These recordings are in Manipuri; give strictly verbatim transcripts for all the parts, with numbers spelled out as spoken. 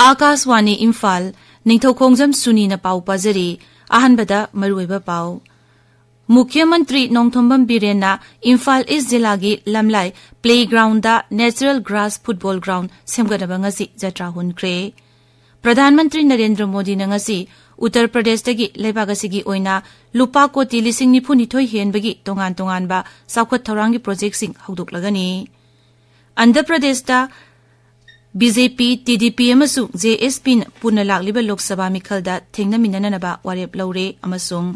ꯑꯥꯀꯥꯁꯋꯥꯅꯤ ꯏꯝꯐꯥꯜ, ꯅꯤꯡꯊꯧꯈꯣꯡꯖꯝ ꯁꯨꯅꯤꯅ ꯄꯥꯎ ꯄꯥꯖꯔꯤ꯫ ꯑꯍꯥꯟꯕꯗ ꯃꯔꯨꯑꯣꯏꯕ ꯄꯥꯎ꯫ ꯃꯨꯈ꯭ꯌ ꯃꯟꯇ꯭ꯔꯤ ꯅꯣꯡꯊꯣꯝꯕꯝ ꯕꯤꯔꯦꯟꯅ ꯏꯝꯐꯥꯜ ꯏꯁ ꯖꯤꯂꯥꯒꯤ Lamlai playground natural grass football ground ꯁꯦꯝꯒꯠꯅꯕ ꯉꯁꯤ ꯖꯇ꯭ꯔꯥ ꯍꯨꯟꯈ꯭ꯔꯦ꯫ ꯄ꯭ꯔꯙꯥꯟ ꯃꯟꯇ꯭ꯔꯤ ꯅꯔꯦꯟꯗ꯭ꯔ ꯃꯣꯗꯤꯅ ꯉꯁꯤ ꯎꯠꯇꯔ ꯄ꯭ꯔꯗꯦꯁꯇꯒꯤ ꯂꯩꯕꯥꯛ ꯑꯁꯤꯒꯤ ꯑꯣꯏꯅ ꯂꯨꯄꯥ ꯀꯣꯇꯤ ꯂꯤꯁꯤꯡ ꯅꯤꯐꯨ ꯅꯤꯊꯣꯏ ꯍꯦꯟꯕꯒꯤ ꯇꯣꯉꯥꯟ ꯇꯣꯉꯥꯟꯕ ꯆꯥꯎꯈꯠ ꯊꯧꯔꯥꯡꯒꯤ ꯄ꯭ꯔꯣꯖꯦꯛꯁꯤꯡ ꯍꯧꯗꯣꯛꯂꯒꯅꯤ꯫ ꯑꯟꯙ꯭ꯔ ꯄ꯭ꯔꯗꯦꯁꯇ ꯕꯤ ꯖꯦ ꯄꯤ, ꯇꯤ ꯗꯤ ꯄꯤ ꯑꯃꯁꯨꯡ ꯖꯦ ꯑꯦꯁ ꯄꯤꯅ ꯄꯨꯟꯅ ꯂꯥꯛꯂꯤꯕ ꯂꯣꯛ ꯁꯚꯥ ꯃꯤꯈꯜꯗ ꯊꯦꯡꯅꯃꯤꯟꯅꯅꯕ ꯋꯥꯔꯦꯞ ꯂꯧꯔꯦ꯫ ꯑꯃꯁꯨꯡ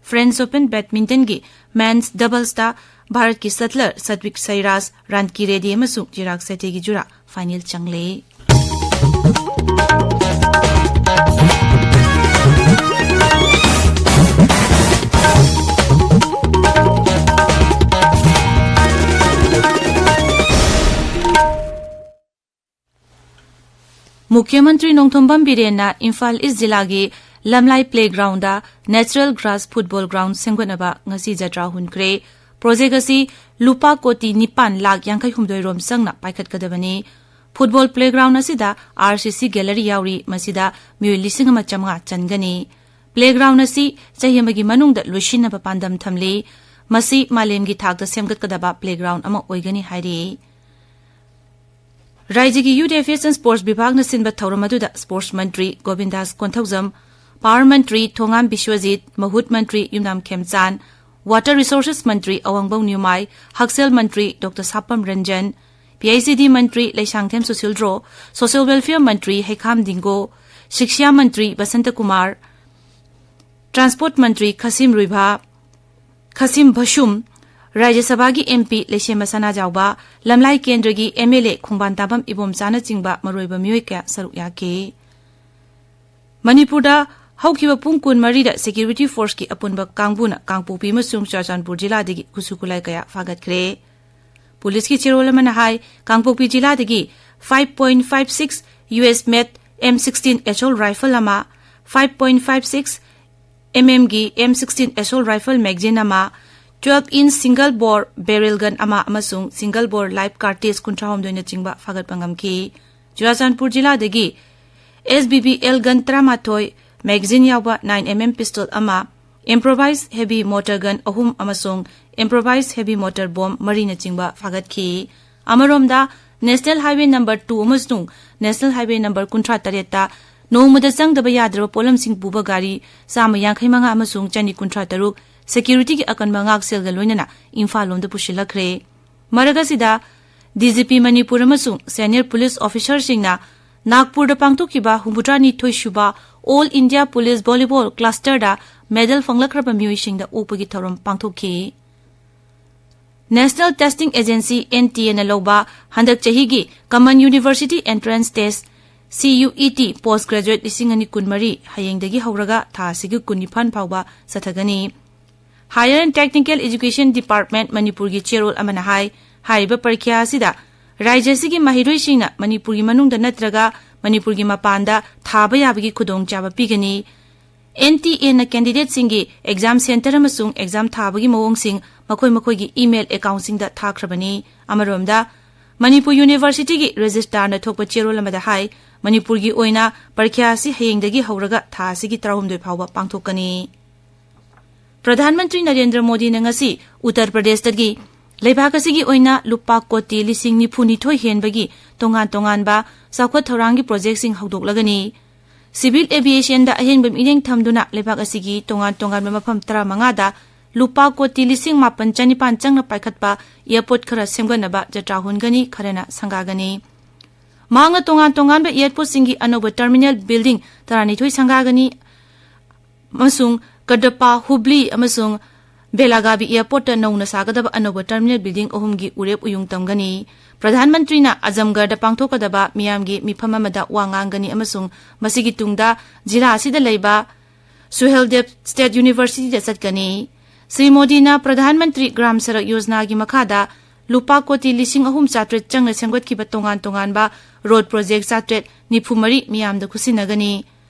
ꯐ꯭ꯔꯦꯟꯁ ꯑꯣꯄꯟ ꯕꯦꯗꯃꯤꯟꯇꯟꯒꯤ ꯃꯦꯟꯁ ꯗꯕꯜꯁꯇ ꯚꯥꯔꯠꯀꯤ ꯁꯠꯂꯔ ꯁꯠꯋꯤꯛ ꯁꯩꯔꯥꯖ, ꯔꯥꯟꯀꯤ ꯔꯦꯗꯤ ꯑꯃꯁꯨꯡ ꯆꯤꯔꯥꯒ ꯁꯦꯇꯤꯒꯤ ꯖꯨꯔꯥ ꯐꯥꯏꯅꯦꯜ ꯆꯪꯂꯦ꯫ ꯃꯨꯈ꯭ꯌ ꯃꯟꯇ꯭ꯔꯤ ꯅꯣꯡꯊꯣꯝꯕꯝ ꯕꯤꯔꯦꯟꯅ ꯏꯝꯐꯥꯜ ꯏꯁ ꯖꯤꯂꯥꯒꯤ Lamlai playground natural grass football ground ꯁꯦꯝꯒꯠꯅꯕ ꯉꯁꯤ ꯖꯇ꯭ꯔꯥ ꯍꯨꯟꯈ꯭ꯔꯦ꯫ ꯄ꯭ꯔꯣꯖꯦꯛ ꯑꯁꯤ ꯂꯨꯄꯥ ꯀꯣꯇꯤ ꯅꯤꯄꯥꯟ ꯂꯥꯈ ꯌꯥꯡꯈꯩ ꯍꯨꯝꯗꯣꯏ ꯔꯣꯝ ꯆꯪꯅ ꯄꯥꯏꯈꯠꯀꯗꯕꯅꯤ꯫ ꯐꯨꯠꯕꯣꯜ ꯄ꯭ꯂꯦꯒ꯭ꯔꯥꯎꯟ ꯑꯁꯤꯗ ꯑꯥꯔ ꯁꯤ ꯁꯤ ꯒꯦꯂꯔꯤ ꯌꯥꯎꯔꯤ꯫ ꯃꯁꯤꯗ ꯃꯤꯑꯣꯏ ꯂꯤꯁꯤꯡ ꯑꯃ ꯆꯥꯝꯃꯉꯥ ꯆꯟꯒꯅꯤ꯫ ꯄ꯭ꯂꯦꯒ꯭ꯔꯥꯎꯟ ꯑꯁꯤ ꯆꯍꯤ ꯑꯃꯒꯤ ꯃꯅꯨꯡꯗ ꯂꯣꯏꯁꯤꯟꯅꯕ ꯄꯥꯟꯗꯝ ꯊꯝꯂꯤ꯫ ꯃꯁꯤ ꯃꯥꯂꯦꯝꯒꯤ ꯊꯥꯛꯇ ꯁꯦꯝꯒꯠꯀꯗꯕ ꯄ꯭ꯂꯦꯒ꯭ꯔꯥꯎꯟ ꯑꯃ ꯑꯣꯏꯒꯅꯤ ꯍꯥꯏꯔꯤ꯫ ꯔꯥꯏꯖ꯭ꯌꯒꯤ ꯌꯨꯠ ꯑꯦꯐꯤꯌꯔꯁ ꯑꯦꯟ ꯁ꯭ꯄꯣꯔꯠꯁ ꯕꯤꯚꯥꯒꯅ ꯁꯤꯟꯕ ꯊꯧꯔꯝ ꯑꯗꯨꯗ ꯁ꯭ꯄꯣꯔꯠꯁ ꯃꯟꯇ꯭ꯔꯤ ꯒꯣꯕꯤꯟꯗꯥꯁ ꯀꯣꯟꯊꯧꯖꯝ, ꯄꯥꯋꯔ ꯃꯟꯇ꯭ꯔꯤ ꯊꯣꯉꯥꯝ ꯕꯤꯁ꯭ꯋꯖꯤꯠ, ꯃꯍꯨꯠ ꯃꯟꯇ꯭ꯔꯤ ꯌꯨꯝꯅꯥꯝ ꯈꯦꯝꯆꯥꯟ, ꯋꯥꯇꯔ ꯔꯤꯁꯣꯔꯁꯦꯁ ꯃꯟꯇ꯭ꯔꯤ ꯑꯋꯥꯡꯕꯧ ꯅ꯭ꯌꯨꯃꯥꯏ, ꯍꯛꯁꯦꯜ ꯃꯟꯇ꯭ꯔꯤ doctor ꯁꯥꯄꯝ Ranjan, P H E ꯗꯤ ꯃꯟꯇ꯭ꯔꯤ ꯂꯩꯁꯥꯡꯊꯦꯝ ꯁꯨꯁꯤꯜꯗ꯭ꯔꯣ, ꯁꯣꯁꯤꯌꯦꯜ ꯋꯦꯜꯐꯤꯌꯔ ꯃꯟꯇ꯭ꯔꯤ ꯍꯩꯈꯥꯝ ꯗꯤꯡꯒꯣ, ꯁꯤꯛꯁ꯭ꯌꯥ ꯃꯟꯇ꯭ꯔꯤ ꯕꯁꯟꯇ ꯀꯨꯃꯥꯔ, ꯇ꯭ꯔꯥꯟꯁꯄꯣꯔꯠ ꯃꯟꯇ꯭ꯔꯤ ꯈꯁꯤꯝ ꯔꯨꯏꯚꯥ, ꯈꯁꯤꯝ ꯚꯁꯨꯝ, ꯔꯥꯖ꯭ꯌ ꯁꯚꯥꯒꯤ ꯑꯦꯝ ꯄꯤ ꯂꯩꯁꯦꯝꯕ ꯁꯅꯥꯖꯥꯎꯕ, ꯂꯝꯂꯥꯏ ꯀꯦꯟꯗ꯭ꯔꯒꯤ ꯑꯦꯝ ꯑꯦꯜ ꯑꯦ ꯈꯣꯡꯕꯥꯟ ꯇꯥꯕꯝ ꯏꯕꯣꯝꯆꯥꯅꯆꯤꯡꯕ ꯃꯔꯨꯑꯣꯏꯕ ꯃꯤꯑꯣꯏ ꯀꯌꯥ ꯁꯔꯨꯛ ꯌꯥꯈꯤ꯫ ꯃꯅꯤꯄꯨꯔꯗ ꯍꯧꯈꯤꯕ ꯄꯨꯡ ꯀꯨꯟꯃꯔꯤꯗ ꯁꯦꯀ꯭ꯌꯨꯔꯤꯇꯤ ꯐꯣꯔꯁꯀꯤ ꯑꯄꯨꯟꯕ ꯀꯥꯡꯕꯨꯅ ꯀꯥꯡꯄꯣꯛꯄꯤ ꯑꯃꯁꯨꯡ ꯆꯨꯔꯥꯆꯥꯟꯄꯨꯔ ꯖꯤꯂꯥꯗꯒꯤ ꯈꯨꯠꯁꯨ ꯈꯨꯠꯂꯥꯏ ꯀꯌꯥ ꯐꯥꯒꯠꯈ꯭ꯔꯦ꯫ ꯄꯨꯂꯤꯁꯀꯤ ꯆꯦꯔꯣꯜ ꯑꯃꯅ ꯍꯥꯏ, ꯀꯥꯡꯄꯣꯛꯄꯤ ꯖꯤꯂꯥꯗꯒꯤ five point five six U S made M sixteen assault rifle ꯑꯃ, five point five six M M ꯒꯤ M sixteen assault rifle magazine ꯑꯃ, twelve inch single bore barrel gun ꯑꯃ ꯑꯃꯁꯨꯡ single bore live cartridge ꯀꯨꯟꯊ꯭ꯔꯥꯍꯨꯝꯗꯣꯏꯅꯆꯤꯡꯕ ꯐꯥꯒꯠꯄ ꯉꯝꯈꯤ꯫ ꯆꯨꯔꯥꯆꯥꯟꯄꯨꯔ ꯖꯤꯂꯥꯗꯒꯤ ꯑꯦꯁ ꯕꯤ ꯕꯤ ꯑꯦꯜ ꯒꯟ ꯇꯔꯥꯃꯥꯊꯣꯏ, ꯃꯦꯒꯥꯖꯤꯟ ꯌꯥꯎꯕ ꯅꯥꯏꯟ ꯑꯦꯝ ꯑꯦꯝ ꯄꯤꯁꯇꯣꯜ ꯑꯃ, ꯏꯝꯄ꯭ꯔꯣꯚꯥꯏꯖ ꯍꯦꯚꯤ ꯃꯣꯔꯇꯔ ꯒꯟ ꯑꯍꯨꯝ ꯑꯃꯁꯨꯡ ꯏꯝꯄ꯭ꯔꯣꯚꯥꯏꯖ ꯍꯦꯚꯤ ꯃꯣꯔꯇꯔ ꯕꯣꯝ ꯃꯔꯤꯅꯆꯤꯡꯕ ꯐꯥꯒꯠꯈꯤ꯫ ꯑꯃꯔꯣꯝꯗ, ꯅꯦꯁꯅꯦꯜ ꯍꯥꯏꯋꯦ ꯅꯝꯕꯔ ꯇꯨ ꯑꯃꯁꯨꯡ ꯅꯦꯁꯅꯦꯜ ꯍꯥꯏꯋꯦ ꯅꯝꯕꯔ ꯀꯨꯟꯊ꯭ꯔꯥ ꯇꯔꯦꯠꯇ ꯅꯣꯡꯃꯗ ꯆꯪꯗꯕ ꯌꯥꯗ꯭ꯔꯕ ꯄꯣꯠꯂꯝꯁꯤꯡ ꯄꯨꯕ ꯒꯥꯔꯤ ꯆꯥꯝꯃ ꯌꯥꯡꯈꯩ ꯃꯉꯥ ꯑꯃꯁꯨꯡ ꯆꯅꯤ ꯀꯨꯟꯊ꯭ꯔꯥ ꯇꯔꯨꯛ ꯁꯦꯀ꯭ꯌꯨꯔꯤꯇꯤꯒꯤ ꯑꯀꯟꯕ ꯉꯥꯛꯁꯦꯜꯒ ꯂꯣꯏꯅꯅ ꯏꯝꯐꯥꯜ ꯂꯣꯝꯗ ꯄꯨꯁꯤꯜꯂꯛꯈ꯭ꯔꯦ꯫ ꯃꯔꯛ ꯑꯁꯤꯗ, ꯗꯤ ꯖꯤ ꯄꯤ ꯃꯅꯤꯄꯨꯔ ꯑꯃꯁꯨꯡ ꯁꯦꯅꯤꯌꯔ ꯄꯨꯂꯤꯁ ꯑꯣꯐꯤꯁꯥꯔꯁꯤꯡꯅ ꯅꯥꯒꯄꯨꯔꯗ ꯄꯥꯡꯊꯣꯛꯈꯤꯕ ꯍꯨꯝꯐꯨꯇꯔꯥꯅꯤꯊꯣꯏ ꯁꯨꯕ ꯑꯣꯜ ꯏꯟꯗꯤꯌꯥ ꯄꯨꯂꯤꯁ ꯚꯣꯂꯤꯕꯣꯜ ꯀ꯭ꯂꯁꯇꯔꯗ ꯃꯦꯗꯜ ꯐꯪꯂꯛꯈ꯭ꯔꯕ ꯃꯤꯑꯣꯏꯁꯤꯡꯗ ꯑꯣꯛꯄꯒꯤ ꯊꯧꯔꯝ ꯄꯥꯡꯊꯣꯛꯈꯤ꯫ National testing agency, N T ꯑꯦꯅ ꯂꯧꯕ ꯍꯟꯗꯛ ꯆꯍꯤꯒꯤ common university entrance test, C U E T, post graduate ꯂꯤꯁꯤꯡ ꯑꯅꯤ ꯀꯨꯟꯃꯔꯤ ꯍꯌꯦꯡꯗꯒꯤ ꯍꯧꯔꯒ ꯊꯥ ꯑꯁꯤꯒꯤ ꯀꯨꯟꯅꯤꯄꯥꯟ ꯐꯥꯎꯕ ꯆꯠꯊꯒꯅꯤ꯫ Higher and Technical Education Department ꯃꯅꯤꯄꯨꯔꯒꯤ ꯆꯦꯔꯣꯜ ꯑꯃꯅ ꯍꯥꯏ, ꯍꯥꯏꯔꯤꯕ ꯄꯔꯤꯈ꯭ꯌꯥ ꯑꯁꯤꯗ ꯔꯥꯖ꯭ꯌ ꯑꯁꯤꯒꯤ ꯃꯍꯩꯔꯣꯏꯁꯤꯡꯅ ꯃꯅꯤꯄꯨꯔꯒꯤ ꯃꯅꯨꯡꯗ ꯅꯠꯇ꯭ꯔꯒ ꯃꯅꯤꯄꯨꯔꯒꯤ ꯃꯄꯥꯟꯗ ꯊꯥꯕ ꯌꯥꯕꯒꯤ ꯈꯨꯗꯣꯡꯆꯥꯕ ꯄꯤꯒꯅꯤ꯫ ꯑꯦꯟ ꯇꯤ ꯑꯦꯅ ꯀꯦꯟꯗꯤꯗꯦꯠꯁꯤꯡꯒꯤ ꯑꯦꯛꯖꯥꯝ ꯁꯦꯟꯇꯔ ꯑꯃꯁꯨꯡ ꯑꯦꯛꯖꯥꯝ ꯊꯥꯕꯒꯤ ꯃꯑꯣꯡꯁꯤꯡ ꯃꯈꯣꯏ ꯃꯈꯣꯏꯒꯤ ꯏꯃꯦꯜ ꯑꯦꯀꯥꯎꯟꯁꯤꯡꯗ ꯊꯥꯈ꯭ꯔꯕꯅꯤ꯫ ꯑꯃꯔꯣꯝꯗ, ꯃꯅꯤꯄꯨꯔ ꯌꯨꯅꯤꯚꯔꯁꯤꯇꯤꯒꯤ ꯔꯦꯖꯤꯁꯇ꯭ꯔꯥꯔꯅ ꯊꯣꯛꯄ ꯆꯦꯔꯣꯜ ꯑꯃꯗ ꯍꯥꯏ, ꯃꯅꯤꯄꯨꯔꯒꯤ ꯑꯣꯏꯅ ꯄꯔꯤꯈ꯭ꯌꯥ ꯑꯁꯤ ꯍꯌꯦꯡꯗꯒꯤ ꯍꯧꯔꯒ ꯊꯥ ꯑꯁꯤꯒꯤ ꯇꯔꯥꯍꯨꯝꯗꯣꯏ ꯐꯥꯎꯕ ꯄꯥꯡꯊꯣꯛꯀꯅꯤ꯫ ꯄ꯭ꯔꯙꯥꯟ ꯃꯟꯇ꯭ꯔꯤ ꯅꯔꯦꯟꯗ꯭ꯔ ꯃꯣꯗꯤꯅ ꯉꯁꯤ ꯎꯠꯇꯔ ꯄ꯭ꯔꯗꯦꯁꯇꯒꯤ ꯂꯩꯕꯥꯛ ꯑꯁꯤꯒꯤ ꯑꯣꯏꯅ ꯂꯨꯄꯥ ꯀꯣꯇꯤ ꯂꯤꯁꯤꯡ ꯅꯤꯐꯨ ꯅꯤꯊꯣꯏ ꯍꯦꯟꯕꯒꯤ ꯇꯣꯉꯥꯟ ꯇꯣꯉꯥꯟꯕ ꯆꯥꯎꯈꯠ ꯊꯧꯔꯥꯡꯒꯤ ꯄ꯭ꯔꯣꯖꯦꯛꯁꯤꯡ ꯍꯧꯗꯣꯛꯂꯒꯅꯤ꯫ ꯁꯤꯚꯤꯜ ꯑꯦꯚꯤꯌꯦꯁꯟꯗ ꯑꯍꯦꯟꯕ ꯃꯤꯠꯌꯦꯡ ꯊꯝꯗꯨꯅ ꯂꯩꯕꯥꯛ ꯑꯁꯤꯒꯤ ꯇꯣꯉꯥꯟ ꯇꯣꯉꯥꯟꯕ ꯃꯐꯝ ꯇꯔꯥꯃꯉꯥꯗ ꯂꯨꯄꯥ ꯀꯣꯇꯤ ꯂꯤꯁꯤꯡ ꯃꯥꯄꯟ ꯆꯅꯤꯄꯥꯟ ꯆꯪꯅ ꯄꯥꯏꯈꯠꯄ ꯑꯦꯌꯔꯄꯣꯔꯠ ꯈꯔ ꯁꯦꯝꯒꯠꯅꯕ ꯖꯇ꯭ꯔꯥ ꯍꯨꯟꯒꯅꯤ, ꯈꯔꯅ ꯁꯪꯒꯥꯒꯅꯤ꯫ ꯃꯍꯥꯛꯅ ꯇꯣꯉꯥꯟ ꯇꯣꯉꯥꯟꯕ ꯑꯦꯌꯔꯄꯣꯔꯠꯁꯤꯡꯒꯤ ꯑꯅꯧꯕ ꯇꯔꯃꯤꯅꯦꯜ ꯕꯤꯜꯗꯤꯡ ꯇꯔꯥꯅꯤꯊꯣꯏ ꯁꯪꯒꯥꯒꯅꯤ ꯑꯃꯁꯨꯡ ꯀꯗꯄꯥ, ꯍꯨꯕ꯭ꯂꯤ ꯑꯃꯁꯨꯡ ꯕꯦꯂꯥꯒꯥꯕꯤ ꯑꯦꯌꯔꯄꯣꯔꯠꯇ ꯅꯧꯅ ꯁꯥꯒꯗꯕ ꯑꯅꯧꯕ ꯇꯔꯃꯤꯅꯦꯜ ꯕꯤꯜꯗꯤꯡ ꯑꯍꯨꯝꯒꯤ ꯎꯔꯦꯞ ꯎꯌꯨꯡ ꯇꯝꯒꯅꯤ꯫ ꯄ꯭ꯔꯙꯥꯟ ꯃꯟꯇ꯭ꯔꯤꯅ ꯑꯖꯝꯒꯔꯗ ꯄꯥꯡꯊꯣꯛꯀꯗꯕ ꯃꯤꯌꯥꯝꯒꯤ ꯃꯤꯐꯝ ꯑꯃꯗ ꯋꯥ ꯉꯥꯡꯒꯅꯤ ꯑꯃꯁꯨꯡ ꯃꯁꯤꯒꯤ ꯇꯨꯡꯗ ꯖꯤꯂꯥ ꯑꯁꯤꯗ ꯂꯩꯕ ꯁꯨꯍꯦꯜꯗꯦꯕ ꯁ꯭ꯇꯦꯠ ꯌꯨꯅꯤꯚꯔꯁꯤꯇꯤꯗ ꯆꯠꯀꯅꯤ꯫ ꯁ꯭ꯔꯤ ꯃꯣꯗꯤꯅ ꯄ꯭ꯔꯙꯥꯟ ꯃꯟꯇ꯭ꯔꯤ ꯒ꯭ꯔꯥꯝ ꯁꯔꯛ ꯌꯣꯖꯅꯥꯒꯤ ꯃꯈꯥꯗ ꯂꯨꯄꯥ ꯀꯣꯇꯤ ꯂꯤꯁꯤꯡ ꯑꯍꯨꯝ ꯆꯥꯇ꯭ꯔꯦꯠ ꯆꯪꯅ ꯁꯦꯝꯒꯠꯈꯤꯕ ꯇꯣꯉꯥꯟ ꯇꯣꯉꯥꯟꯕ ꯔꯣꯗ ꯄ꯭ꯔꯣꯖꯦꯛ ꯆꯥꯇ꯭ꯔꯦꯠ ꯅꯤꯐꯨ ꯃꯔꯤ ꯃꯤꯌꯥꯝꯗ ꯈꯨꯠꯁꯤꯟꯅꯒꯅꯤ꯫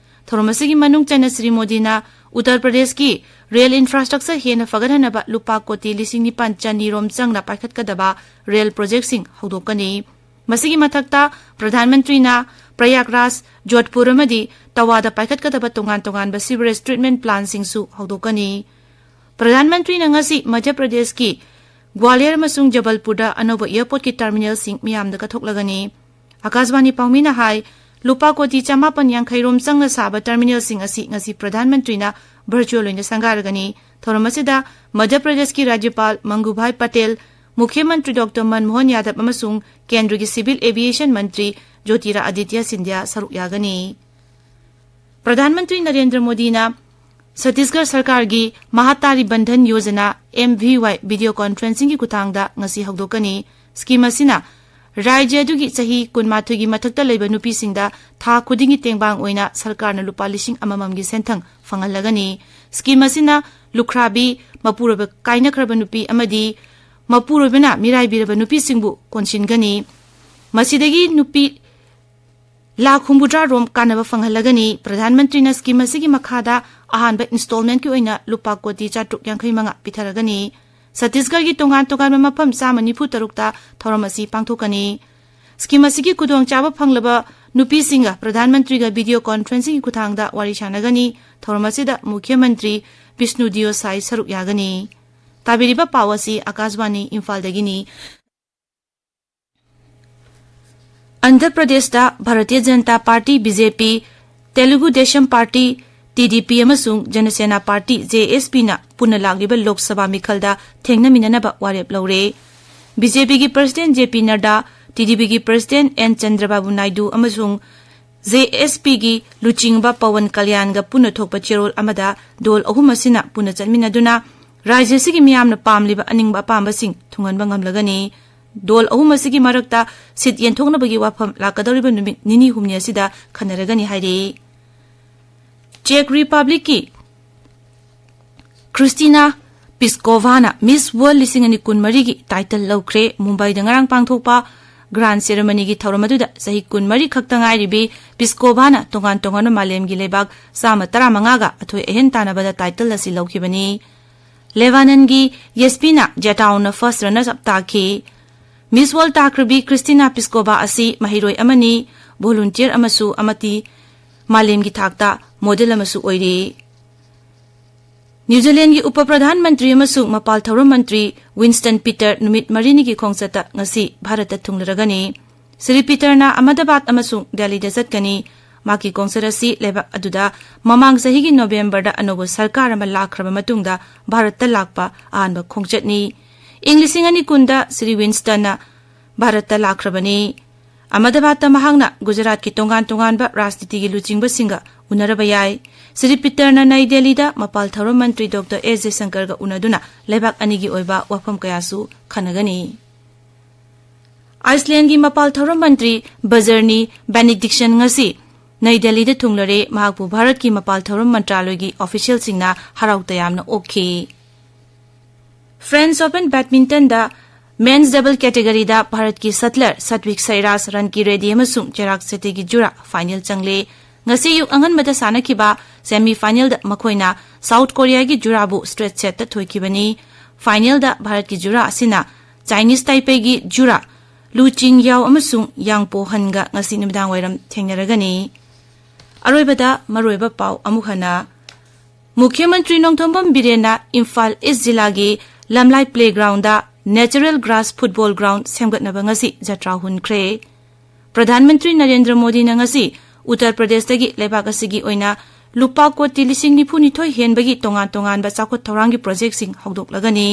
ꯊꯧꯔꯝ ꯑꯁꯤꯒꯤ ꯃꯅꯨꯡ ꯆꯟꯅ ꯁ꯭ꯔꯤ ꯃꯣꯗꯤꯅ ꯎꯠꯇꯔ ꯄ꯭ꯔꯗꯦꯁꯀꯤ ꯔꯦꯜ ꯏꯟꯐ꯭ꯔꯥꯁ꯭ꯇ꯭ꯔꯛꯆꯔ ꯍꯦꯟꯅ ꯐꯒꯠꯍꯟꯅꯕ ꯂꯨꯄꯥ ꯀꯣꯇꯤ ꯂꯤꯁꯤꯡ ꯅꯤꯄꯥꯟ ꯆꯅꯤ ꯔꯣꯝ ꯆꯪꯅ ꯄꯥꯏꯈꯠꯀꯗꯕ ꯔꯦꯜ ꯄ꯭ꯔꯣꯖꯦꯛꯁꯤꯡ ꯍꯧꯗꯣꯛꯀꯅꯤ꯫ ꯃꯁꯤꯒꯤ ꯃꯊꯛꯇ, ꯄ꯭ꯔꯙꯥꯟ ꯃꯟꯇ꯭ꯔꯤꯅ ꯄ꯭ꯔꯌꯥꯒꯔꯥꯖ, ꯖꯣꯙꯄꯨꯔ ꯑꯃꯗꯤ ꯇꯋꯥꯗ ꯄꯥꯏꯈꯠꯀꯗꯕ ꯇꯣꯉꯥꯟ ꯇꯣꯉꯥꯟꯕ sewerage treatment plantꯁꯤꯡꯁꯨ ꯍꯧꯗꯣꯛꯀꯅꯤ꯫ ꯄ꯭ꯔꯙꯥꯟ ꯃꯟꯇ꯭ꯔꯤꯅ ꯉꯁꯤ ꯃꯙ꯭ꯌ ꯄ꯭ꯔꯗꯦꯁꯀꯤ ꯒ꯭ꯋꯥꯂꯤꯌꯔ ꯑꯃꯁꯨꯡ ꯖꯕꯜꯄꯨꯔꯗ ꯑꯅꯧꯕ airportꯀꯤ terminalꯁꯤꯡ ꯃꯤꯌꯥꯝꯗ ꯀꯠꯊꯣꯛꯂꯒꯅꯤ꯫ ꯑꯀꯥꯁꯕꯥꯅꯤ ꯄꯥꯎꯃꯤꯅ ꯍꯥꯏ, ꯂꯨꯄꯥ ꯀꯣꯇꯤ ꯆꯃꯥꯄꯟ ꯌꯥꯡꯈꯩ ꯔꯣꯝ ꯆꯪꯅ ꯁꯥꯕ terminalꯁꯤꯡ ꯑꯁꯤ ꯉꯁꯤ ꯄ꯭ꯔꯙꯥꯟ ꯃꯟꯇ꯭ꯔꯤꯅ virtual ꯑꯣꯏꯅ ꯁꯪꯒꯥꯔꯒꯅꯤ꯫ ꯊꯧꯔꯝ ꯑꯁꯤꯗ ꯃꯙ꯭ꯌ ꯄ꯭ꯔꯗꯦꯁꯀꯤ ꯔꯥꯖ꯭ꯌꯄꯥꯜ ꯃꯪꯒꯨꯚꯥꯏ ꯄꯇꯦꯜ, ꯃꯨꯈ꯭ꯌ ꯃꯟꯇ꯭ꯔꯤ ꯗꯣꯛꯇꯔ ꯃꯟꯃꯣꯍꯟ ꯌꯥꯗꯕ ꯑꯃꯁꯨꯡ ꯀꯦꯟꯗ꯭ꯔꯒꯤ civil aviation ꯃꯟꯇ꯭ꯔꯤ ꯖꯣꯇꯤꯔꯥꯗꯤꯇ꯭ꯌ ꯁꯤꯟꯙ꯭ꯌꯥ ꯁꯔꯨꯛ ꯌꯥꯒꯅꯤ꯫ ꯄ꯭ꯔꯙꯥꯟ ꯃꯟꯇ꯭ꯔꯤ ꯅꯔꯦꯟꯗ꯭ꯔ ꯃꯣꯗꯤꯅ ꯁꯠꯇꯤꯁꯒꯔ ꯁꯔꯀꯥꯔꯒꯤ ꯃꯍꯥꯇꯥꯔꯤ Bandhan Yojana, M V Y, video conferencingꯒꯤ ꯈꯨꯊꯥꯡꯗ ꯉꯁꯤ ꯍꯧꯗꯣꯛꯀꯅꯤ꯫ Scheme ꯑꯁꯤꯅ ꯔꯥꯖ꯭ꯌ ꯑꯗꯨꯒꯤ ꯆꯍꯤ ꯀꯨꯟꯃꯥꯊꯣꯏꯒꯤ ꯃꯊꯛꯇ ꯂꯩꯕ ꯅꯨꯄꯤꯁꯤꯡꯗ ꯊꯥ ꯈꯨꯗꯤꯡꯒꯤ ꯇꯦꯡꯕꯥꯡ ꯑꯣꯏꯅ ꯁꯔꯀꯥꯔꯅ ꯂꯨꯄꯥ ꯂꯤꯁꯤꯡ ꯑꯃꯃꯝꯒꯤ ꯁꯦꯟꯊꯪ ꯐꯪꯍꯜꯂꯒꯅꯤ꯫ Scheme ꯑꯁꯤꯅ ꯂꯨꯈ꯭ꯔꯥꯕꯤ, ꯃꯄꯨꯔꯣꯏꯕ ꯀꯥꯏꯅꯈ꯭ꯔꯕ ꯅꯨꯄꯤ ꯑꯃꯗꯤ ꯃꯄꯨꯔꯣꯏꯕꯅ ꯃꯤꯔꯥꯏꯕꯤꯔꯕ ꯅꯨꯄꯤꯁꯤꯡꯕꯨ ꯀꯣꯟꯁꯤꯟꯒꯅꯤ꯫ ꯃꯁꯤꯗꯒꯤ ꯅꯨꯄꯤ ꯂꯥꯈ ꯍꯨꯝꯐꯨꯇꯔꯥ ꯔꯣꯝ ꯀꯥꯟꯅꯕ ꯐꯪꯍꯜꯂꯒꯅꯤ꯫ ꯄ꯭ꯔꯙꯥꯟ ꯃꯟꯇ꯭ꯔꯤꯅ scheme ꯑꯁꯤꯒꯤ ꯃꯈꯥꯗ ꯑꯍꯥꯟꯕ installmentꯀꯤ ꯑꯣꯏꯅ ꯂꯨꯄꯥ ꯀꯣꯇꯤ ꯆꯥꯇ꯭ꯔꯨꯛ ꯌꯥꯡꯈꯩ ꯃꯉꯥ ꯄꯤꯊꯔꯒꯅꯤ꯫ ꯁꯠꯇꯤꯁꯒꯔꯒꯤ ꯇꯣꯉꯥꯟ ꯇꯣꯉꯥꯟꯕ ꯃꯐꯝ ꯆꯥꯝꯃ ꯅꯤꯐꯨ ꯇꯔꯨꯛꯇ ꯊꯧꯔꯝ ꯑꯁꯤ ꯄꯥꯡꯊꯣꯛꯀꯅꯤ꯫ Scheme ꯑꯁꯤꯒꯤ ꯈꯨꯗꯣꯡꯆꯥꯕ ꯐꯪꯂꯕ ꯅꯨꯄꯤꯁꯤꯡꯒ ꯄ꯭ꯔꯙꯥꯟ ꯃꯟꯇ꯭ꯔꯤꯒ video conferencingꯒꯤ ꯈꯨꯊꯥꯡꯗ ꯋꯥꯔꯤ ꯁꯥꯟꯅꯒꯅꯤ꯫ ꯊꯧꯔꯝ ꯑꯁꯤꯗ ꯃꯨꯈ꯭ꯌ ꯃꯟꯇ꯭ꯔꯤ ꯕꯤꯁꯅꯨ ꯗꯤꯌꯣ ꯁꯥꯏ ꯁꯔꯨꯛ ꯌꯥꯒꯅꯤ꯫ ꯇꯥꯕꯤꯔꯤꯕ ꯄꯥꯎ ꯑꯁꯤ ꯑꯀꯥꯁꯕꯥꯅꯤ ꯏꯝꯐꯥꯜꯗꯒꯤꯅꯤ꯫ ꯑꯟꯙ꯭ꯔ ꯄ꯭ꯔꯗꯦꯁꯇ Bharatiya Janata party, B J P, Telugu Desam party, T D P, ꯑꯃꯁꯨꯡ ꯖꯅꯁꯦꯅꯥ ꯄꯥꯔꯇꯤ, J S Pꯅ ꯄꯨꯟꯅ ꯂꯥꯛꯂꯤꯕ ꯂꯣꯛ ꯁꯚꯥ ꯃꯤꯈꯜꯗ ꯊꯦꯡꯅꯃꯤꯟꯅꯅꯕ ꯋꯥꯔꯦꯞ ꯂꯧꯔꯦ꯫ B J Pꯒꯤ president J P ꯅꯗ꯭ꯗꯥ, T D Pꯒꯤ president N ꯆꯟꯗ꯭ꯔꯕꯥꯕꯨ Naidu ꯑꯃꯁꯨꯡ J S Pꯒꯤ ꯂꯨꯆꯤꯡꯕ ꯄꯋꯟ ꯀꯂꯌꯥꯟꯒ ꯄꯨꯟꯅ ꯊꯣꯛꯄ ꯆꯦꯔꯣꯜ ꯑꯃꯗ ꯗꯣꯜ ꯑꯍꯨꯝ ꯑꯁꯤꯅ ꯄꯨꯟꯅ ꯆꯠꯃꯤꯟꯅꯗꯨꯅ ꯔꯥꯖ꯭ꯌ ꯑꯁꯤꯒꯤ ꯃꯤꯌꯥꯝꯅ ꯄꯥꯝꯂꯤꯕ ꯑꯅꯤꯡꯕ ꯑꯄꯥꯝꯕꯁꯤꯡ ꯊꯨꯡꯍꯟꯕ ꯉꯝꯂꯒꯅꯤ꯫ ꯗꯣꯜ ꯑꯍꯨꯝ ꯑꯁꯤꯒꯤ ꯃꯔꯛꯇ seat ꯌꯦꯟꯊꯣꯛꯅꯕꯒꯤ ꯋꯥꯐꯝ ꯂꯥꯛꯀꯗꯧꯔꯤꯕ ꯅꯨꯃꯤꯠ ꯅꯤꯅꯤ ꯍꯨꯝꯅꯤ ꯑꯁꯤꯗ ꯈꯟꯅꯔꯒꯅꯤ ꯍꯥꯏꯔꯤ꯫ Czech Republicꯀꯤ Kristina Piskovana Miss World ꯂꯤꯁꯤꯡ ꯑꯅꯤ ꯀꯨꯟꯃꯔꯤꯒꯤ title ꯂꯧꯈ꯭ꯔꯦ꯫ ꯃꯨꯝꯕꯥꯏꯗ ꯉꯔꯥꯡ ꯄꯥꯡꯊꯣꯛꯄ grand ceremonyꯒꯤ ꯊꯧꯔꯝ ꯑꯗꯨꯗ ꯆꯍꯤ ꯀꯨꯟꯃꯔꯤ ꯈꯛꯇ ꯉꯥꯏꯔꯤꯕꯤ ꯄꯤꯁꯀꯣꯚꯥꯅ ꯇꯣꯉꯥꯟ ꯇꯣꯉꯥꯟꯕ ꯃꯥꯂꯦꯝꯒꯤ ꯂꯩꯕꯥꯛ ꯆꯥꯝꯃ ꯇꯔꯥꯃꯉꯥꯒ ꯑꯊꯣꯏ ꯑꯍꯦꯟ ꯇꯥꯟꯅꯕꯗ title ꯑꯁꯤ ꯂꯧꯈꯤꯕꯅꯤ꯫ ꯂꯦꯕꯥꯅꯟꯒꯤ ꯌꯦꯁꯄꯤꯅꯥ ꯖꯦꯇꯥꯎꯅ first runner up ꯇꯥꯈꯤ꯫ Miss World ꯇꯥꯈ꯭ꯔꯕꯤ ꯀ꯭ꯔꯤꯁꯇꯤꯅꯥ ꯄꯤꯁꯀꯣꯚꯥ ꯑꯁꯤ ꯃꯍꯩꯔꯣꯏ ꯑꯃꯅꯤ꯫ ꯚꯣꯂꯨꯟꯇꯤꯌꯔ ꯑꯃꯁꯨ ꯑꯃꯗꯤ ꯃꯥꯂꯦꯝꯒꯤ ꯊꯥꯛꯇ ꯃꯣꯗꯦꯜ ꯑꯃꯁꯨ ꯑꯣꯏꯔꯤ꯫ ꯅ꯭ꯌꯨꯖꯤꯂꯦꯟꯒꯤ ꯎꯄ ꯄ꯭ꯔꯙꯥꯟ ꯃꯟꯇ꯭ꯔꯤ ꯑꯃꯁꯨꯡ ꯃꯄꯥꯜ ꯊꯧꯔꯝ ꯃꯟꯇ꯭ꯔꯤ ꯋꯤꯟꯁꯇꯟ ꯄꯤꯇꯔ ꯅꯨꯃꯤꯠ ꯃꯔꯤꯅꯤꯒꯤ ꯈꯣꯡꯆꯠꯇ ꯉꯁꯤ ꯚꯥꯔꯠꯇ ꯊꯨꯡꯂꯔꯒꯅꯤ꯫ ꯁ꯭ꯔꯤ ꯄꯤꯇꯔꯅ ꯑꯍꯃꯗꯥꯕꯥꯗ ꯑꯃꯁꯨꯡ ꯗꯦꯜꯂꯤꯗ ꯆꯠꯀꯅꯤ꯫ ꯃꯍꯥꯛꯀꯤ ꯈꯣꯡꯆꯠ ꯑꯁꯤ ꯂꯩꯕꯥꯛ ꯑꯗꯨꯗ ꯃꯃꯥꯡ ꯆꯍꯤꯒꯤ ꯅꯣꯕꯦꯝꯕꯔꯗ ꯑꯅꯧꯕ ꯁꯔꯀꯥꯔ ꯑꯃ ꯂꯥꯛꯈ꯭ꯔꯕ ꯃꯇꯨꯡꯗ ꯚꯥꯔꯠꯇ ꯂꯥꯛꯄ ꯑꯍꯥꯟꯕ ꯈꯣꯡꯆꯠꯅꯤ꯫ ꯏꯪ ꯂꯤꯁꯤꯡ ꯑꯅꯤ ꯀꯨꯟꯗ ꯁ꯭ꯔꯤ ꯋꯤꯟꯁꯇꯟꯅ ꯚꯥꯔꯠꯇ ꯂꯥꯛꯈ꯭ꯔꯕꯅꯤ꯫ ꯑꯍꯃꯗꯥꯕꯥꯗꯇ ꯃꯍꯥꯛꯅ ꯒꯨꯖꯔꯥꯠꯀꯤ ꯇꯣꯉꯥꯟ ꯇꯣꯉꯥꯟꯕ ꯔꯥꯖꯅꯤꯇꯤꯒꯤ ꯂꯨꯆꯤꯡꯕꯁꯤꯡꯒ ꯎꯅꯔꯕ ꯌꯥꯏ꯫ ꯁ꯭ꯔꯤ ꯄꯤꯇꯔꯅ ꯅꯩ ꯗꯦꯜꯂꯤꯗ ꯃꯄꯥꯜ ꯊꯧꯔꯝ ꯃꯟꯇ꯭ꯔꯤ ꯗꯣꯛꯇꯔ ꯑꯦꯁ ꯖꯌꯁꯪꯀꯔꯒ ꯎꯅꯗꯨꯅ ꯂꯩꯕꯥꯛ ꯑꯅꯤꯒꯤ ꯑꯣꯏꯕ ꯋꯥꯐꯝ ꯀꯌꯥꯁꯨ ꯈꯟꯅꯒꯅꯤ꯫ ꯑꯥꯏꯁꯂꯦꯟꯒꯤ ꯃꯄꯥꯜ ꯊꯧꯔꯝ ꯃꯟꯇ꯭ꯔꯤ ꯕꯖꯔꯅꯤ ꯕꯦꯅꯤꯗꯤꯛꯁꯟ ꯉꯁꯤ ꯅꯩ ꯗꯦꯜꯂꯤꯗ ꯊꯨꯡꯂꯔꯦ꯫ ꯃꯍꯥꯛꯄꯨ ꯚꯥꯔꯠꯀꯤ ꯃꯄꯥꯜ ꯊꯧꯔꯝ ꯃꯟꯇ꯭ꯔꯥꯂꯣꯏꯒꯤ ꯑꯣꯐꯤꯁꯤꯌꯦꯜꯁꯤꯡꯅ ꯍꯔꯥꯎ ꯇꯌꯥꯝꯅ ꯑꯣꯛꯈꯤ꯫ ꯐ꯭ꯔꯦꯟꯁ ꯑꯣꯄꯟ ꯕꯦꯗꯃꯤꯟꯇꯟꯗ ꯃꯦꯟꯁ ꯗꯕꯜ ꯀꯦꯇꯦꯒꯔꯤꯗ ꯚꯥꯔꯠꯀꯤ ꯁꯠꯂꯔ ꯁꯥꯇ꯭ꯋꯤꯛ ꯁꯩꯔꯥꯖ, ꯔꯟꯀꯤ ꯔꯦꯗꯤ ꯑꯃꯁꯨꯡ ꯆꯤꯔꯥꯒ ꯁꯦꯇꯤꯒꯤ ꯖꯨꯔꯥ ꯐꯥꯏꯅꯦꯜ ꯆꯪꯂꯦ꯫ ꯉꯁꯤ ꯑꯌꯨꯛ ꯑꯉꯟꯕꯗ ꯁꯥꯟꯅꯈꯤꯕ ꯁꯦꯃꯤ ꯐꯥꯏꯅꯦꯜꯗ ꯃꯈꯣꯏꯅ ꯁꯥꯎꯠ ꯀꯣꯔꯤꯌꯥꯒꯤ ꯖꯨꯔꯥꯕꯨ ꯁ꯭ꯇ꯭ꯔꯦꯠ ꯁꯦꯠꯇ ꯊꯣꯏꯈꯤꯕꯅꯤ꯫ ꯐꯥꯏꯅꯦꯜꯗ ꯚꯥꯔꯠꯀꯤ ꯖꯨꯔꯥ ꯑꯁꯤꯅ ꯆꯥꯏꯅꯤꯁ ꯇꯥꯏꯄꯦꯒꯤ ꯖꯨꯔꯥ ꯂꯨ ꯆꯤꯡ ꯌꯥꯎ ꯑꯃꯁꯨꯡ ꯌꯥꯡ ꯄꯣ ꯍꯟꯒ ꯉꯁꯤ ꯅꯨꯃꯤꯗꯥꯡ ꯋꯥꯏꯔꯝ ꯊꯦꯡꯅꯔꯒꯅꯤ꯫ ꯑꯔꯣꯏꯕꯗ ꯃꯔꯨꯑꯣꯏꯕ ꯄꯥꯎ ꯑꯃꯨꯛ ꯍꯟꯅ꯫ ꯃꯨꯈ꯭ꯌ ꯃꯟꯇ꯭ꯔꯤ ꯅꯣꯡꯊꯣꯝꯕꯝ ꯕꯤꯔꯦꯟꯅ ꯏꯝꯐꯥꯜ ꯏꯁ ꯖꯤꯂꯥꯒꯤ Lamlai playground natural grass football ground ꯁꯦꯝꯒꯠꯅꯕ ꯉꯁꯤ ꯖꯇ꯭ꯔꯥ ꯍꯨꯟꯈ꯭ꯔꯦ꯫ ꯄ꯭ꯔꯙꯥꯟ ꯃꯟꯇ꯭ꯔꯤ ꯅꯔꯦꯟꯗ꯭ꯔ ꯃꯣꯗꯤꯅ ꯉꯁꯤ ꯎꯠꯇꯔ ꯄ꯭ꯔꯗꯦꯁꯇꯒꯤ ꯂꯩꯕꯥꯛ ꯑꯁꯤꯒꯤ ꯑꯣꯏꯅ ꯂꯨꯄꯥ ꯀꯣꯇꯤ ꯂꯤꯁꯤꯡ ꯅꯤꯐꯨ ꯅꯤꯊꯣꯏ ꯍꯦꯟꯕꯒꯤ ꯇꯣꯉꯥꯟ ꯇꯣꯉꯥꯟꯕ ꯆꯥꯎꯈꯠ ꯊꯧꯔꯥꯡꯒꯤ ꯄ꯭ꯔꯣꯖꯦꯛꯁꯤꯡ ꯍꯧꯗꯣꯛꯂꯒꯅꯤ꯫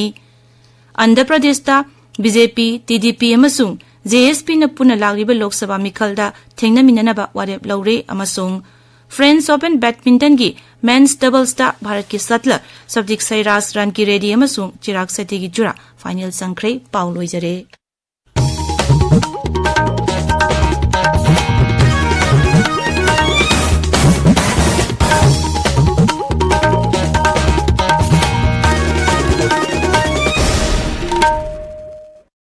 ꯑꯟꯙ꯭ꯔ ꯄ꯭ꯔꯗꯦꯁꯇ ꯕꯤ ꯖꯦ ꯄꯤ, ꯇꯤ ꯗꯤ ꯄꯤ ꯑꯃꯁꯨꯡ ꯖꯦ ꯑꯦꯁ ꯄꯤꯅ ꯄꯨꯟꯅ ꯂꯥꯛꯂꯤꯕ ꯂꯣꯛ ꯁꯚꯥ ꯃꯤꯈꯜꯗ ꯊꯦꯡꯅꯃꯤꯟꯅꯅꯕ ꯋꯥꯔꯦꯞ ꯂꯧꯔꯦ ꯑꯃꯁꯨꯡ ꯐ꯭ꯔꯦꯟꯁ ꯑꯣꯄꯟ ꯕꯦꯗꯃꯤꯟꯇꯟꯒꯤ ꯃꯦꯟꯁ ꯗꯕꯜꯁꯇ ꯚꯥꯔꯠꯀꯤ ꯁꯠꯂꯔ ꯁꯥꯇ꯭ꯋꯤꯛ ꯁꯩꯔꯥꯖ, ꯔꯟꯀꯤ ꯔꯦꯗꯤ ꯑꯃꯁꯨꯡ ꯆꯤꯔꯥꯒ ꯁꯦꯇꯤꯒꯤ ꯖꯨꯔꯥ ꯐꯥꯏꯅꯦꯜ ꯆꯪꯈ꯭ꯔꯦ꯫ ꯄꯥꯎ ꯂꯣꯏꯖꯔꯦ꯫